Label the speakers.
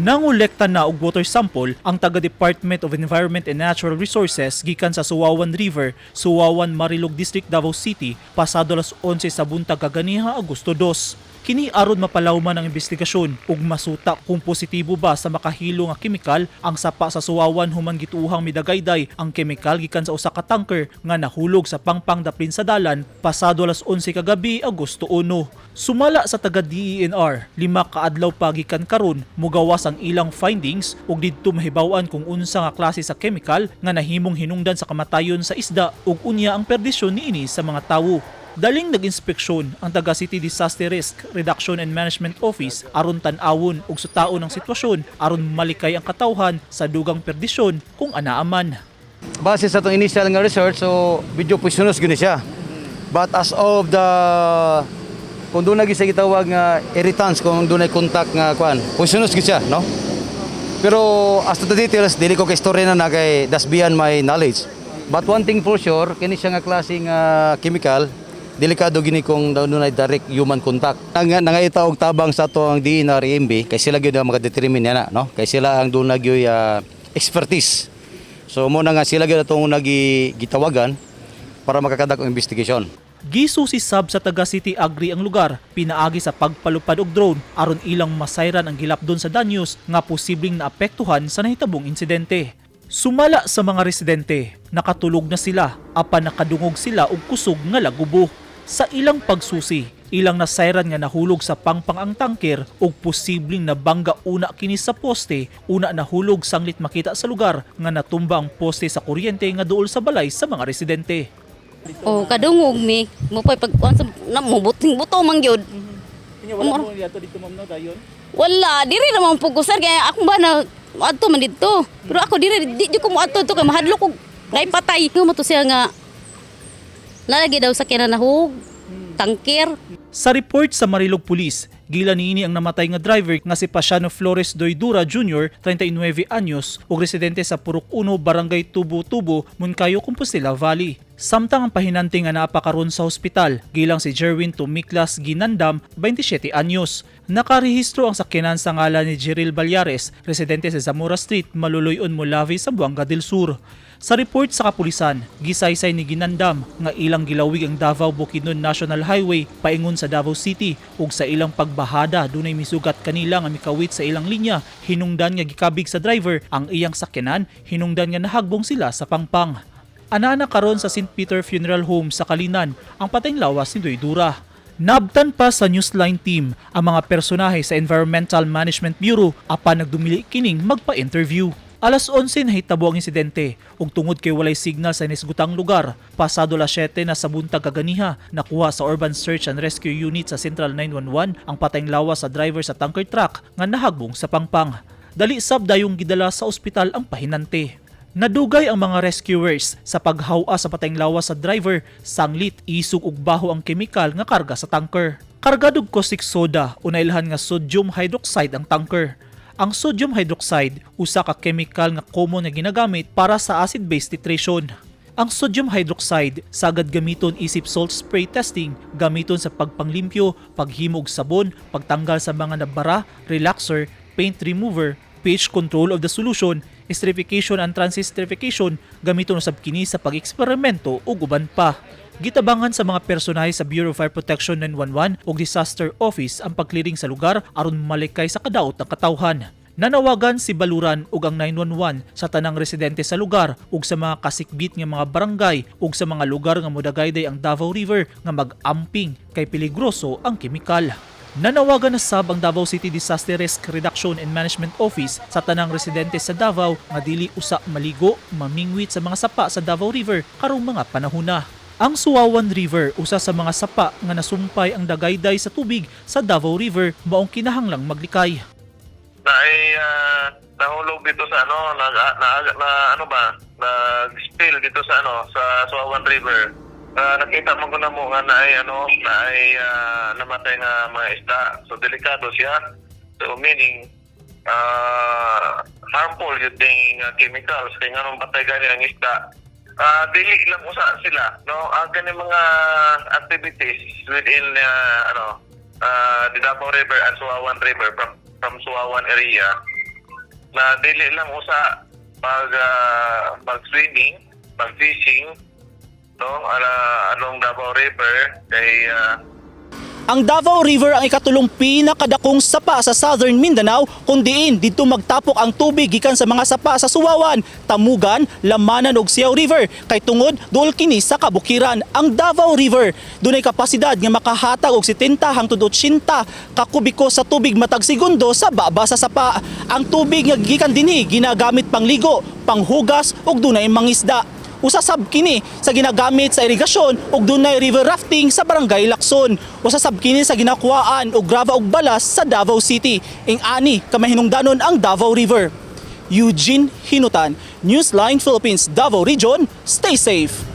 Speaker 1: Nangolekta na og water sample ang taga Department of Environment and Natural Resources gikan sa Suawan River, Suawan, Marilog District, Davao City pasado alas 11 sa buntag kaganiha, Agosto 2. Kini aron mapalawman ang investigasyon ug masuta kung positibo ba sa makahilo nga kemikal ang sapa sa Suawan human gituohang midagayday ang kemikal gikan sa usa ka tanker nga nahulog sa pangpang daplin sa dalan pasado alas 11 kagabi, Agosto 1. Sumala sa taga DENR, 5 ka adlaw pa gikan karon mugawas ang ilang findings ug didto mahibaw-an kung unsa nga klase sa kemikal nga nahimong hinungdan sa kamatayon sa isda ug unya ang perdisyon niini sa mga tawo. Daling nag-inspeksyon ang taga City Disaster Risk Reduction and Management Office aron tan-awon ug sutaon ang sitwasyon aron malikay ang katawhan sa dugang perdisyon kung anaa man.
Speaker 2: Base sa atong initial nga research, so medyo poisonous gyud ni siya. But as of the kung doon sa gitawag nga irritants, kung doon ay contact nga kuan, poisonous gyud siya, no? Pero as to the details, dili ko kay story na na kay that's beyond my knowledge. But one thing for sure, kini siya nga klase nga chemical, delikado gini kung doon ay direct human contact. Nangaita og tabang sa ato ang DENR EMB kay sila gyud ang makadetermine na, no? Kay sila ang doon na gyud expertise. So mo na nga sila gyud atong nagi gitawagan para maka-conduct og investigation.
Speaker 1: Gisusi sab sa taga City Agri ang lugar pinaagi sa pagpalupad og drone aron ilang masayran ang gilapdon sa danyos nga posibleng naapektuhan sa nahitabong insidente. Sumala sa mga residente, nakatulog na sila apan nakadungog sila og kusog nga lagubo. Sa ilang pagsusi, ilang nasayran nga nahulog sa pangpang ang tangker ug posibleng nabangga una kini sa poste, una nahulog sanglit makita sa lugar nga natumba ang poste sa kuryente nga duol sa balay sa mga residente.
Speaker 3: Oh, kadungog mi. Mo pay pag kuan sa na mo buting buto man gyud.
Speaker 1: Wala mo dito, ma'am, no, dayon?
Speaker 3: Wala, diri ra man pud ko, sir, kaya akong ba na adto man didto. Pero ako diri di jud ko moadto to kay mahadlok ko nay patay. Mo to siya nga nalagi daw sa kinanahug tangker.
Speaker 1: Sa report sa Marilog Police, gila niini ang namatay nga driver nga si Pasiano Flores Doydura Jr., 39 anyos, ug residente sa Purok 1, Barangay Tubo-Tubo, Monkayo, Compostela Valley. Samtang ang pahinante nga naa pa karon sa ospital, gilang si Jerwin Tumiklas Ginandam, 27 anyos. Nakarehistro ang sakyanan sa ngalan ni Jeril Balyares, residente sa Zamora Street, Maluloyon, Molave, Zamboanga del Sur. Sa report sa kapulisan, gisaysay ni Ginandam nga ilang gilawig ang Davao Bukidnon National Highway paingon sa Davao City ug sa ilang pagbahada dunay misugat kanila nga mikawit sa ilang linya, hinungdan nga gikabig sa driver ang iyang sakyanan, hinungdan nga nahagbong sila sa pangpang. Anaa karon sa St. Peter Funeral Home sa Calinan ang patayng lawas ni Doydura. Nabtan pa sa Newsline team ang mga personahe sa Environmental Management Bureau apan nagdumili kining magpa-interview. Alas 11 nahitabo ang insidente ug tungod kay walay signal sa nisgutang lugar, pasado alas 7 na sa buntag kaganiha, nakuha sa Urban Search and Rescue Unit sa Central 911 ang patayng lawas sa driver sa tanker truck nga nahagbong sa pangpang. Dali sab dayong gidala sa ospital ang pahinante. Nadugay ang mga rescuers sa paghawa sa patayng lawas sa driver sanglit isog og baho ang kemikal nga karga sa tanker. Kargado og caustic soda o nailhan nga sodium hydroxide ang tanker. Ang sodium hydroxide usa ka chemical nga common nga ginagamit para sa acid-base titration. Ang sodium hydroxide sagad gamiton isip salt spray testing, gamiton sa pagpanglimpyo, paghimo og sabon, pagtanggal sa mga nabara, relaxer, paint remover, pH control of the solution, esterification and transesterification, gamiton usab kini sa pag-eksperimento ug uban pa. Gitabangan sa mga personahe sa Bureau of Fire Protection 911 ug Disaster Office ang pagclearing sa lugar aron malikay sa kadaot ng katawhan. Nanawagan si Baluran ug ang 911 sa tanang residente sa lugar ug sa mga kasikbit nga mga barangay ug sa mga lugar nga modagayday ang Davao River nga mag-amping kay peligroso ang kemikal. Nanawagan na sab ang Davao City Disaster Risk Reduction and Management Office sa tanang residente sa Davao nga dili usa maligo, mamingwit sa mga sapa sa Davao River karong mga panahona. Ang Suawan River usa sa mga sapa nga nasumpay ang dagayday sa tubig sa Davao River, maong kinahanglang maglikay.
Speaker 4: Na ay nahulog dito sa ano, nag na, na, ano ba, nag-spill dito sa ano, sa Suawan River. Nakita mo ko na mo nga na ay ano, na ay namatay nga mga isda. So delikado siya. So meaning harmful yung ding chemicals kay nganong patay gani ang isda. Dili lang usa sila, no, ang kani mga activities within ano, the Davao River and Suawan River from Suawan area. Na dili lang usa pag swimming, pag fishing, no, ala along Davao River kay
Speaker 1: Ang Davao River ang ikatulong pinakadakong sapa sa Southern Mindanao kung diin didto magtapok ang tubig gikan sa mga sapa sa Suwawan, Tamugan, Lamanan ug Siaw River kay tungod duol kini sa kabukiran. Ang Davao River dunay kapasidad nga makahatag og 70 hangtod 80 ka kubiko sa tubig matag segundo sa baba sa sapa. Ang tubig nga gikan dinhi ginagamit pangligo, panghugas ug dunay mangisda. Usa sab kini sa ginagamit sa irigasyon ug dunay river rafting sa Barangay Lacson. Usa sab kini sa ginakuhaan og grava ug balas sa Davao City. Ing ani kamahinungdanon ang Davao River. Eugene Hinutan, Newsline Philippines, Davao Region. Stay safe.